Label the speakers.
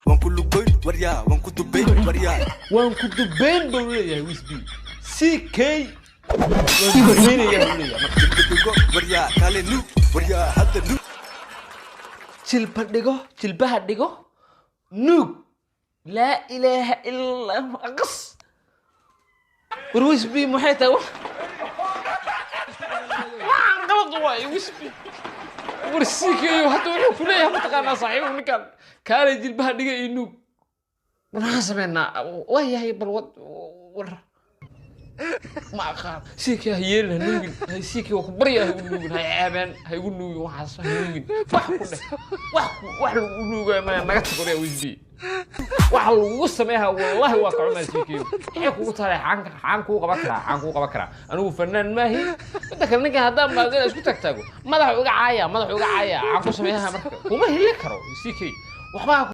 Speaker 1: Waan ku lugoyn waryaa, waan ku dubayn waryaa.
Speaker 2: Waan ku dubayn buu leeyahay Wisbi CK, waan dubaynayaa buu leeyahay marka.
Speaker 1: Jilba dhigo waryaa, kale nuug waryaa, hadda nuug.
Speaker 2: Jilba dhigo, jilbaha dhigo, nuug. Laa ilaaha ilaa aqas. War Wisbi, maxay tahay waxaan? Qalad waaye Wisbi. War CK-yo, hadda wuxuu ku leeyahay, mataqaanaa saaxiibu, ninkan kaalay jilbaha dhiga iyo nuug. War maxaan sameynaa? Waa yahay, bal wad. War ma aqaan CK, ha yeelin, ha nuugin. CK, waa ku baryaa, ha igu nuugin, ha ceebeen, ha igu nuugin waxaas, ha nuugin. Wax ku dheh, wax wax lagu nuugayo maya. Naga tag waryaa Wisbi, waxa lagugu sameeyaa wallahi waa ka xumaa. CK, maxay kugu tahay? Xaan xaan kuu qaban karaa, xaan kuu qaban karaa. Anigu fanaan maahi. Midda kale, ninkan haddaan maado inaan isku tagtaago, madaxa uga caaya, madaxa uga caaya. Xaan ku sameeyaha marka? Kuma heli karo CK, waxbaa